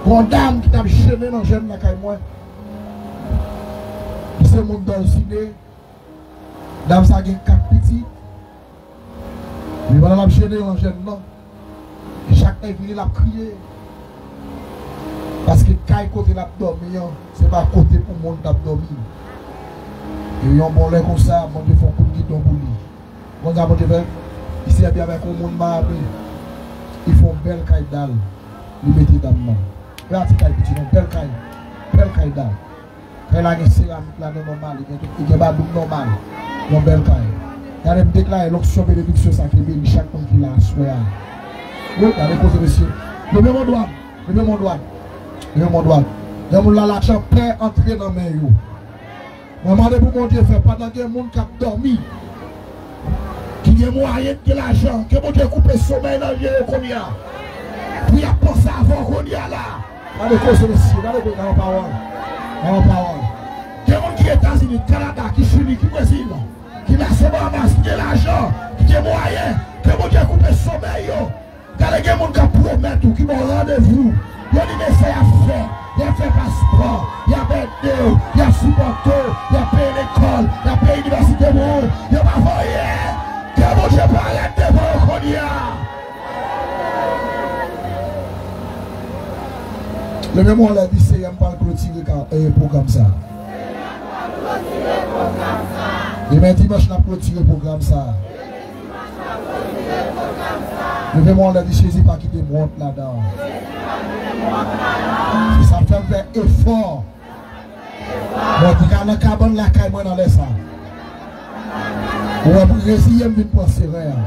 Gon dam ki t ap jennen nan jèn lakay mwen. Li se moun Dòlsine. Dam sa gen kat pitit. Men pandan l ap jennen nan jèn nan, chak lè l vini l ap kriye. Paske kay kote l ap dòmi an, se pa kote pou moun t ap dòmi. E yon bon lè konsa, Bondye fè yon kout gidon pou li. Konn sa Bondye fè? Li sèvi avèk yon moun mabe. Li fè yon bèl kay dal. Li mete dam nan. Gade ti kay piti non, bèl kay. Bèl kay dal. Kay la gen seramik ladan nòmal, li gen tout, li gen badoum nòmal. Yon bèl kay. Gade m deklare lonksyon benediksyon sa ki beni chak moun ki la aswè a. Wi, gade koze mesye. Leve men dwat, leve men dwat. Leve men dwat. Lè moun la lajan pè antre nan men yo. Mwen mande pou Bondye fè pandan gen moun k ap dòmi, ki gen mwayen, ki gen lajan, ke Bondye koupe somèy nan je yo kounye a. Pou y ap panse avè w kounye a la. Gade koze mesye, gade koze, gade pawòl. Gade pawòl. Gen moun ki Etazini, Kanada, ki Chili, ki Brezil, ki Las Bahamas, ki gen lajan, ki gen mwayen, ke Bondye koupe somèy yo. Gade gen moun k ap pwomèt ou, ki ba w randevou. Yo di men sa y ap fè. Y ap fè paspò, y ap ede w, y ap sipòte w, y ap peye lekòl, y ap peye inivèsite pou ou. Yo pa fè anyen. Ke Bondye parèt devan yo kounye a. Leve men w anlè, di Seyè, m pral klotire ka, eh, pwogram sa. Demen dimanch n ap klotire pwogram sa. Leve men w anlè, di Jezi pa kite m wont ladan. Se sa k fè m fè efò. Mwen di ka nan kabann lakay mwen nan lè sa. Ou wè, pou reziye m vin pran seren an.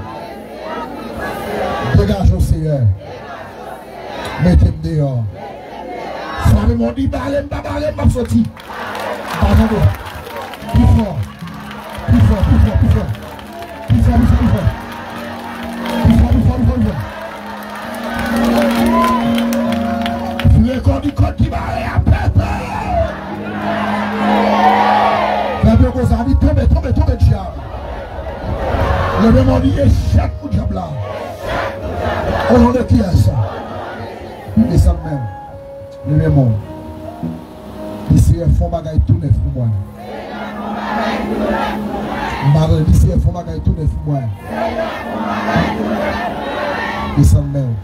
Degaje w, Seyè. Mete m deyò. Frape m, di bare m, pa bare m, m ap soti. M pa tande. Pi fò. Pi fò, pi fò, pi fò. Pi fò, pi fò, pi fò. Pi fò, pi fò, pi fò, pi fò. Vire kò di kòd ki bare a pete. Fè pye konsa, di tonbe, tonbe, tonbe, dyab. Leve men w, di echèk pou dyab la. O non de kiyès? Desann men w. Leve men w. Di Seyè, fè yon bagay tou nèf pou mwen. M pa tande, di Seyè, fè yon bagay tou nèf pou mwen. Desann men w.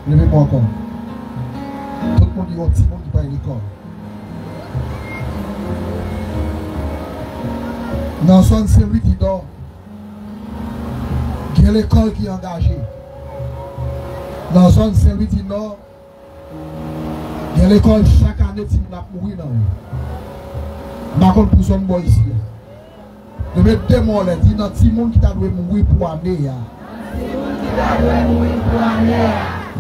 Leve men w ankò. Tout moun gen yon timoun ki pa al lekòl. Nan zòn Sen Lwi di Nò, gen lekòl ki angaje. Nan zòn Sen Lwi di Nò, gen lekòl, chak ane timoun ap mouri nan yo. M pa konn pou zòn bò isi a. Leve de men w anlè, di nan timoun ki ta dwe mouri pou ane a. Nan timoun ki ta dwe mouri pou ane a.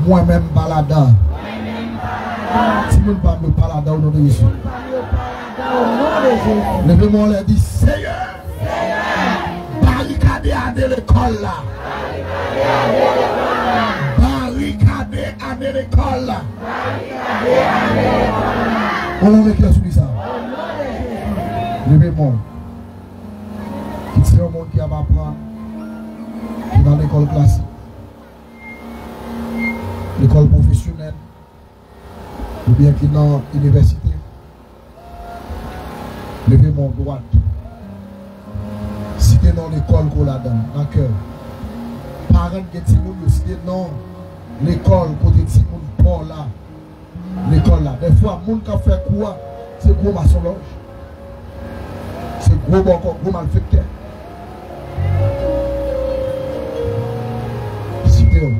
Mwen menm pa ladan. Mwen menm pa ladan. Timoun pa m yo pa ladan o non de Jezi. Timoun pa m yo pa ladan o non de Jezi. Leve men w anlè, di Seyè. Seyè. Barikade ane lekòl la. Barikade ane lekòl la. Barikade ane lekòl la. O non de kiyès ou di sa? O non de Jezi. Leve men w. Ki se yon moun ki ap aprann, ki nan lekòl klasik, lekòl pwofesyonèl, oubyen ki nan inivèsite, leve men w dwat. Site non lekòl ke w ladan, nan kè w. Paran gen timoun yo, site non lekòl kote timoun pa w la. Lekòl la. Dèfwa, moun k ap fè kou a, se gwo masonlòj. Se gwo bòkò, gwo malfektè. Site yo.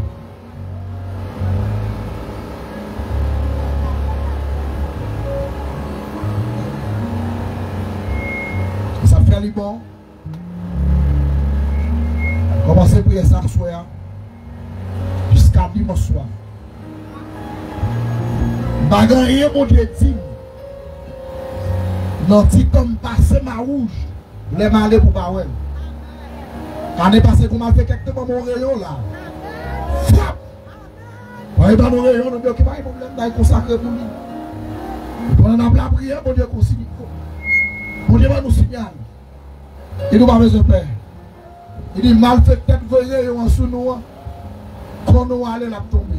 E sa fè li bon. Dimanch swa. M pa gen anyen Bondye di m. Nan ti tan m pase Mawouj, lè m ale pou pa wè l. Ane pase, kou m al fè kèk tan ban m yon reyon la. Frap! Mwen ban m yon reyon, nou byen ki bay pwoblèm, bay konsakre pou li. Pandan n ap lapriyè, Bondye konsi-, Bondye ban nou siyal. Li di nou pa bezwen pè. Li di malfektè k voye reyon an sou nou an, kon nou ale l ap tonbe.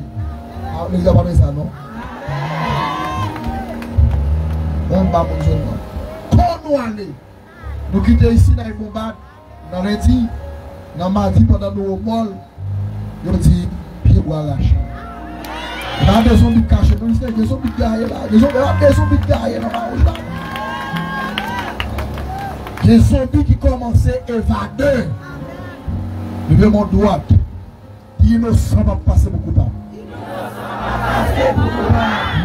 A, legliz la pa bezwen sa non. Bon, m pa moun sèlman. Kon nou ale. Nou kite isi n al Bonbad nan lendi, nan madi pandan nou o mòl, yo di pye bwa rache. Pa gen zonbi k kache non, gen zonbi k gaye la, gen zonbi, gen zonbi k gaye nan Mawouj la. Gen zonbi ki kòmanse evade. Leve men w dwat. Ki inosan p ap pase pou koupab. M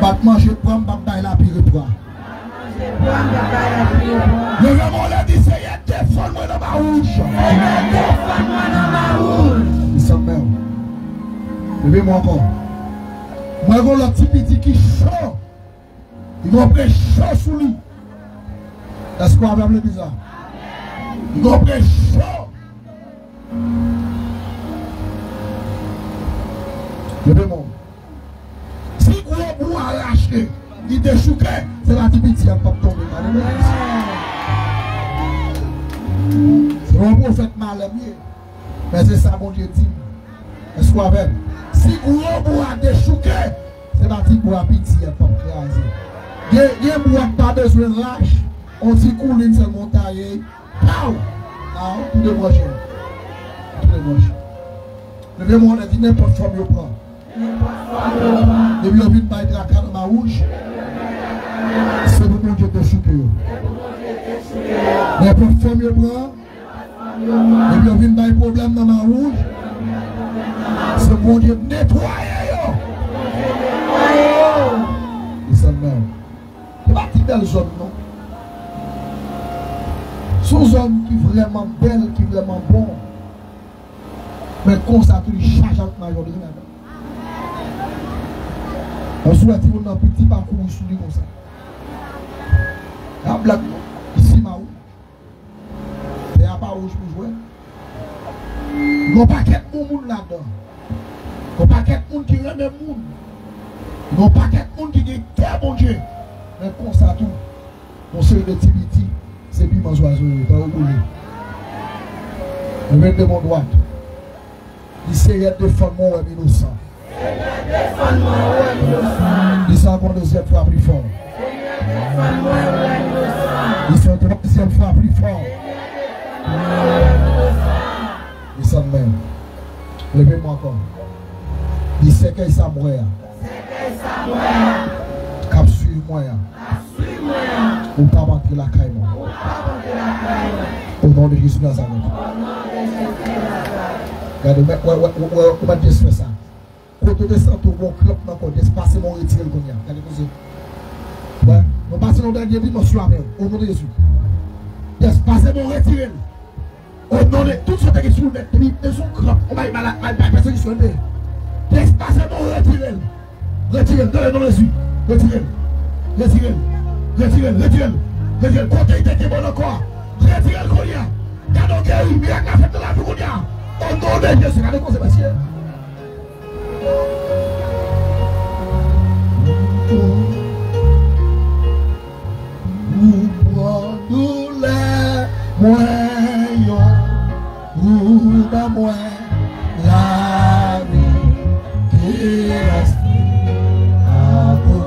p ap manje pwa, m p ap bay lapli repwa. Leve men w anlè, di Senyè defann mwen nan Mawouj. Desann men w. Leve men w ankò. Mwen gen yon lòt ti piti ki cho. Li gon presyon sou li. Èske w avè m legliz la? Li gon presyon. Leve men w. Si gwo bwa rache, li dechouke, se pa ti piti a k p ap tonbe. Alelouya. Se yon pwofèt malè m ye. Men se sa Bondye di m. Èske w avè m? Si gwo bwa dechouke, se pa ti bwa piti a k ap kraze. Gen, gen bwa k pa bezwen rach, on ti koulin sèlman w taye, paw! A, ou tou debranche. Ou tou debranche. Leve men w anlè, di nenpòt fòm yo pran. Depi yo vin bay traka nan Mawouj, se pou Bondye dechouke yo. Nenpòt fòm yo pran, depi yo vin bay pwoblèm nan Mawouj, se Bondye netwaye yo. Desann men w. Se pa ti bèl zòn non. Se yon zòn ki vrèman bèl, ki vrèman bon. Men konsa tou li chaje avèk majòri ladan. Yon sou wè timoun nan piti pa kouri sou li konsa. A blag non. Isi Mawouj. Tè a pa wouj pou jwèt. Gon pakèt bon moun ladan. Gon pakèt moun ki renmen moun. Gon pakèt moun ki gen kè Bondye. Men konsa tou, yon seri de ti piti, se piman zwazo yo, pa yo boule. Leve de men w dwat. Di Senyè defann mwen wè m inosan. Desann mwen, wè m inosan. Di sa ankò dezyèm fwa pli fò. Desann mwen, wè m inosan. Di sa yon twazyèm fwa pli fò. Desann men. Leve men w ankò. Di sèkèy sa m wè a. Sèkèy sa m wè a. K ap swiv mwen an. Ou p ap antre lakay mwen. O non de Jezi Nazarèt. Gade, ou mèt, ou mèt, ou mèt, ou mèt jis fè sa. Kote w te santi w gon kranp nan kò w, Jezi pase men w retire l kounye a. Gade koze. Wè, nou pase nan dènye dimansyon avè w. O non de Jezi. Jezi pase men w retire l. O non de, tout sa w te gen sou w nèt, depi te sou kranp, ou bay malad, bay, bay pèsekisyon, tande. Jezi pase men w retire l. Retire l, nan le non de Jezi. Retire l. Retire l. Retire l. Retire l. Retire l. Kote l te kenbe w nan kò a. Retire l kounye a. Gade w geri, mirak la fèt nan lavi w kounye a. O non de Jezi, gade koze mesye. Ou pran doulè mwen yo, ou ban mwen lavi ki rès ankò.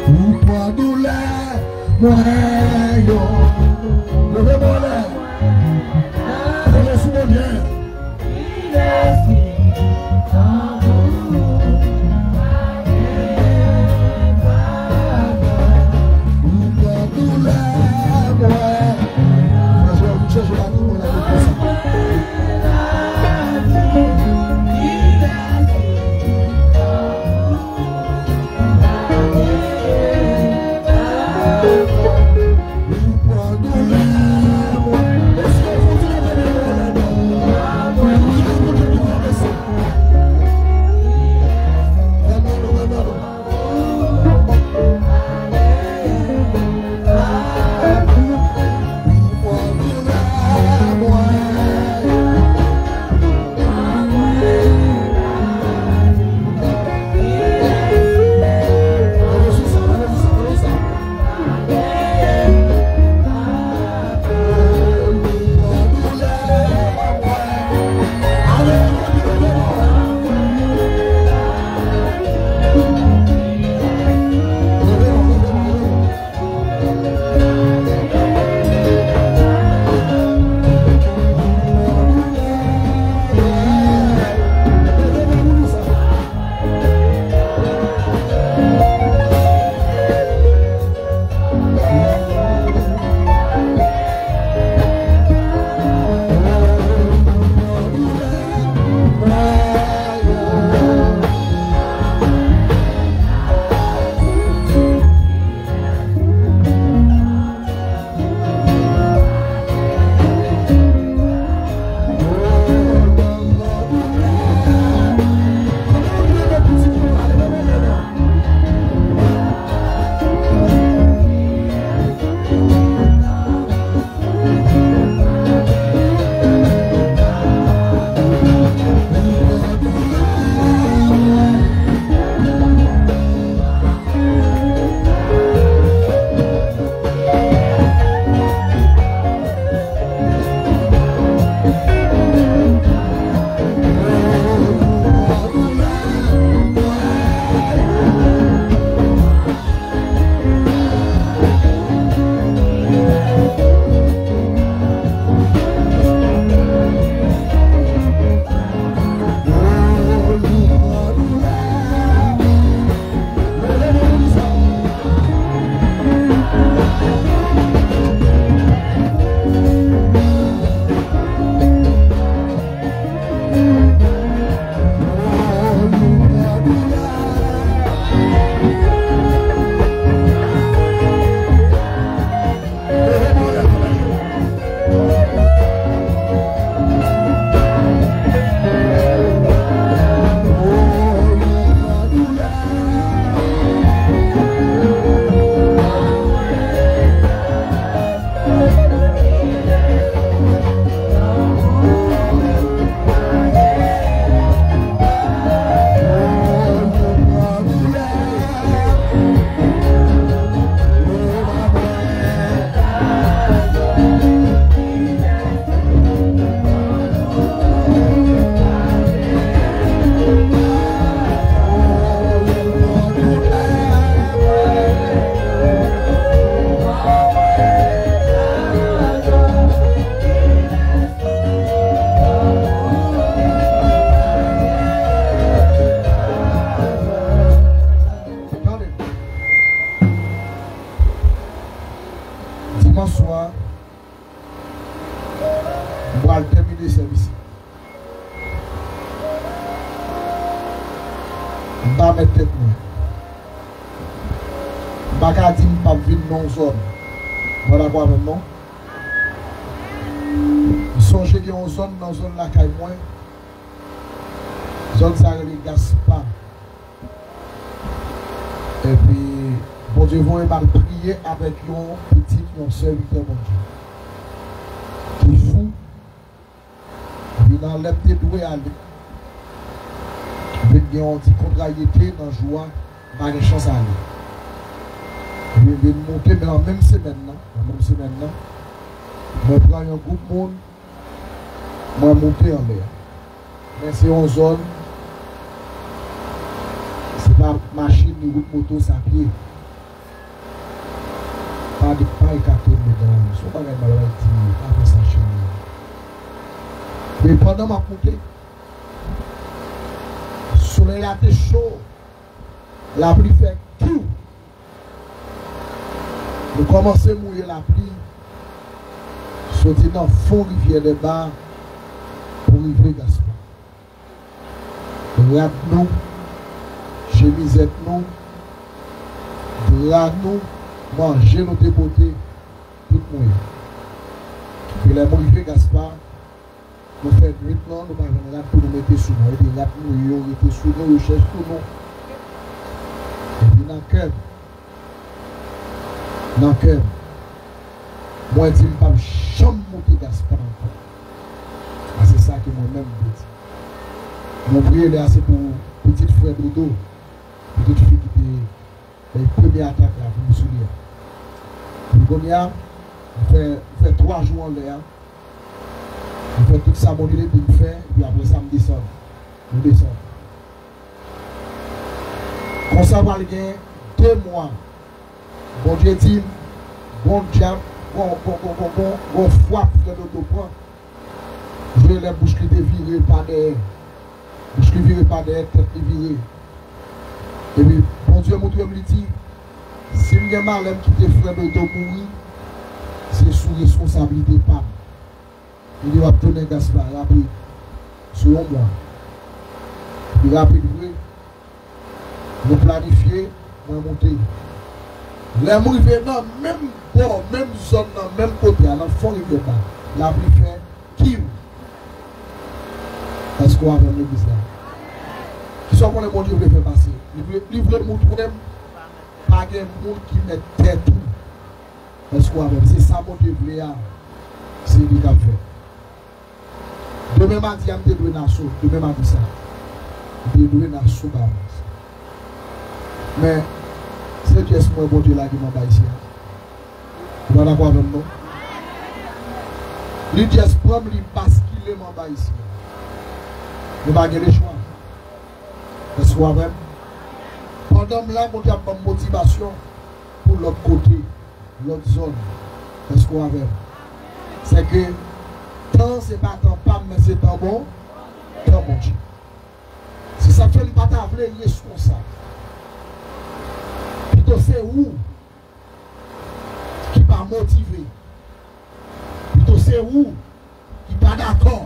Ou pran doulè mwen yo. Leve men w anlè. M pral tèmine sèvis la. M pa mèt tèt mwen. M pa ka di m p ap vin nan yon zòn. Ou pa dakò avè m, non? M sonje gen yon zòn nan zòn lakay mwen. Zòn sa rele Gaspa. Epi, Bondye voye m al priye avèk yon pitit, yon sèvitè Bondye ki fou. Epi nan lè m te dwe ale, m vin gen yon ti kontrayete nan jou a, m pa gen chans ale. Epi m vin moute, men nan menm semèn nan, nan menm semèn nan, mwen pran yon gwoup moun, mwen moute anlè a. Men se yon zòn, se pa machin ni wout moto, se a pye. Pa de, pa ekate m medam. Se yon bagay m ap di, pa fè sa cheri. Men pandan m ap moute, solèy la te cho, lapli fè kiw. Nou kòmanse mouye lapli, soti nan fon rivyè Dèba pou rive Gaspa. Rad nou, chemizèt nou, dra nou, manje nou te pote, tout mouye. Epi lè m rive Gaspa, nou fè nwit lan, nou pa jwenn rad pou nou mete sou nou. Epi rad nou yo rete sou nou, yo chèche sou nou. Epi nan kè m, nan kè m, mwen di m p ap janm moute Gaspa ankò. A se sa ke mwen menm m te di. Mwen priye lè a se pou pitit frè Dodo, pitit fi ki te, e, premye atak la vin sou li a. Epi kounye a, m fè, m fè twa jou anlè a. M fè tout sa Bondye te di m fè, epi apre sa m desann. M desann. Konsa pral gen de mwa. Bondye di m, gon djab, gon, gon, gon, gon, gon, gon fwap frè Dodo pran. Jwe lè bouch li te vire pa dèyè. Bouch li vire pa dèyè, tèt li vire. Epi Bondye montre m, li di, si m gen malè m kite frè Dodo mouri, se sou responsablite pa m. Li di w ap tounen Gaspa rapid, sou yon mwa. Epi rapid vre, nou planifye, mwen moute. Lè m rive nan menm bò, menm zòn nan, menm kote a, nan fon rivyè a, lapli fè kiw. Èske w avè m legliz la? Kisa w konnen Bondye vle fè pase? Li vle, li vle moutre m, pa gen moun ki mèt tèt ou. Èske w avè m? Se sa Bondye vle a, se li k ap fè. Demen madi a, m te dwe Naso. Demen madi sa, m te dwe Naso Bahamas. Men, se pyès mwen Bondye lage m anba isi a. Ou pa dakò avè m, non? Li pyès pran m, li baskile m anba isi a. Nou pa gen lechwa. Èske w avè m? Pandan m la, Bondye ap ban m motivasyon pou lòt kote, lòt zòn. Èske w avè m? Sèke tan se pa tan pa m, men se tan bon, tan Bondye. Se sa k fè m pa ta vle responsab. Pito se ou ki pa motive. Pito se ou ki pa dakò,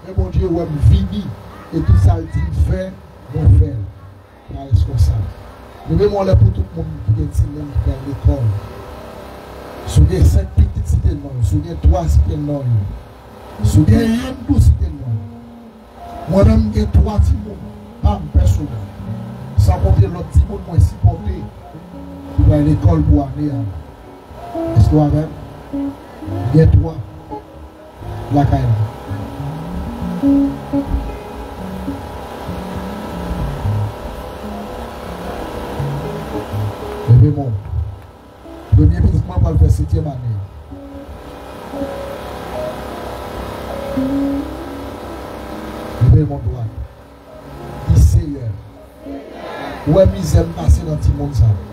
men Bondye wè m vini, e tout sa l di m fè, mwen fè l. Pa responsab. Leve men w anlè pou tout moun ki gen timoun ki pral lekòl. Si w gen senk pitit, site non yo. Si w gen twa, site non yo. Si w gen yonn tou, site non yo. Mwen menm, m gen twa timoun pa m pèsonèl, san konte lòt timoun mwen sipòte ki pral lekòl pou ane a. Èske w avè m? M gen twa lakay la. Leve men w. Premye pitit mwen pral fè setyèm ane a. Leve men w dwat. Di, Seyè, ou wè mizè m pase nan timoun sa yo.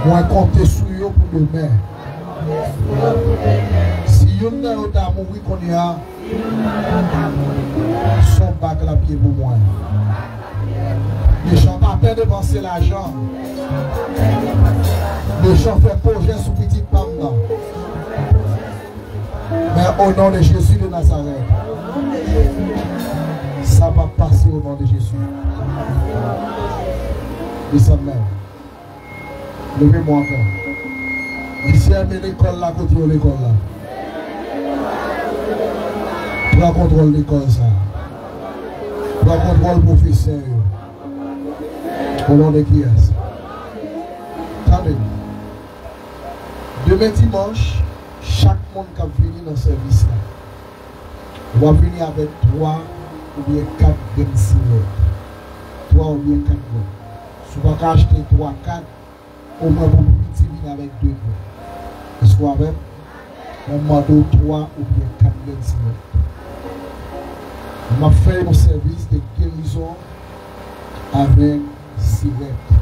Mwen konte sou yo pou demen. Si youn nan yo ta mouri kounye a, se yon bak l ap ye pou mwen. Mechan pa pè depanse lajan. Mechan fè pwojè sou pitit pa m nan. Men Au nom de Jésus de Nazareth. Sa p ap pase au nom de Jésus. Desann men. Leve men ankò. Di, Senyè, men lekòl la kote yo lekòl la. Pran kontwòl lekòl sa. Pran kontwòl pwofesè yo. Au nom de qui est? Tande. Demen dimanch, chak moun k ap vini nan sèvis la, w ap vini avèk twa oubyen kat grenn sirèt. Twa oubyen kat grenn. Si w pa ka achte twa, kat, omwen pou pi piti vini avèk de grenn. Èske w avè m? Mwen mande w twa oubyen kat grenn sirèt. M ap fè yon sèvis de gerizon avèk sirèt.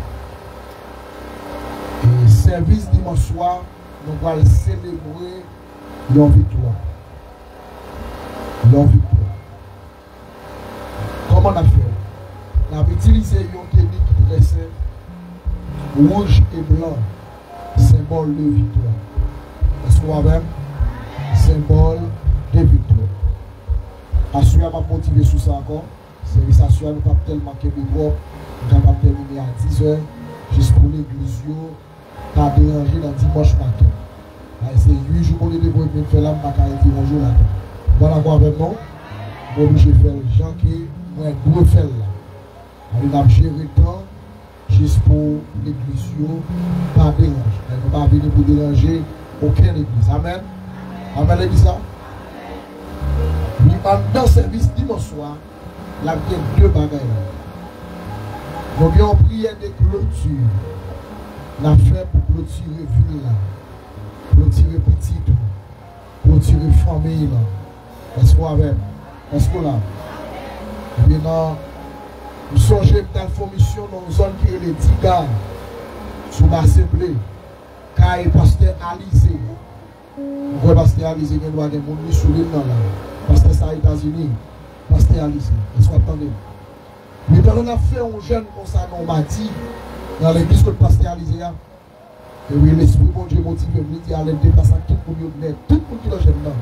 E sèvis dimanch swa, nou pral selebre yon viktwa. Yon viktwa. Kòman n ap fè l? N ap itilize yon teni ki trè senp, wouj e blan, senbòl de viktwa. Èske w avè m? Senbòl de viktwa. Aswè a, m ap motive sou sa ankò. Sèvis aswè a, nou p ap tèlman kenbe twòp. Nou kapab tèmine a diz è, jis pou legliz yo pa deranje nan dimanch maten. Paske se uit jou kote depi mwen vin fè la, m pa ka rete yon jou ladan. Ou pa dakò avè m, non? M oblije fè l jan ke mwen dwe fè l la. Alò, n ap jere tan jis pou legliz yo pa deranje. Alò, nou pa vini pou deranje okenn legliz. Amèn. Amèn, legliz la. Wi, anndan sèvis dimanch swa, l ap gen de bagay la. Nou gen yon priyè de kloti n ap fè pou klotire vil la, klotire pitit ou, klotire fanmiy lan. Èske w avè m? Èske w la? Ebyen, nan, m sonje m t al fè yon misyon nan yon zòn ki rele Diga, sou Basen Ble, kay pastè Alize. M kwè pastè Alize gen dwa gen moun li sou liy nan la. Pastè sa Etazini. Pastè Alize, èske w ap tande m? Men pandan n ap fè yon jèn konsa nan yon madi, nan legliz kot pastè Alize a, epi Lespri Bondye motive m, li di, "Alèn, deplase ak tout moun yo, men tout moun ki nan jèn nan.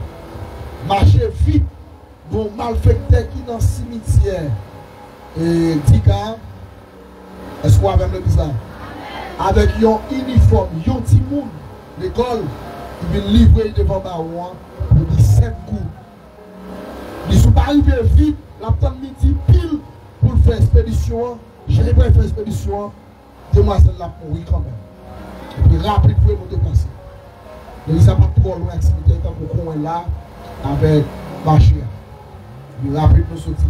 Mache vit, gon malfektè ki nan simityè, e, Diga, èske w avè m legliz la? Avèk yon inifòm, yon timoun lekòl, ki vin livre l devan bawon an pou disèt goud." Li di, "Si w pa rive vit, l ap tann midi pil pou l fè espedisyon an. Jan li pral fè espedisyon an, demwazèl la ap mouri kanmenm." Epi rapid vre nou deplase. Legliz la pa t twò lwen ak simityè, tankou kwen la avèk mache a. Epi rapid nou soti.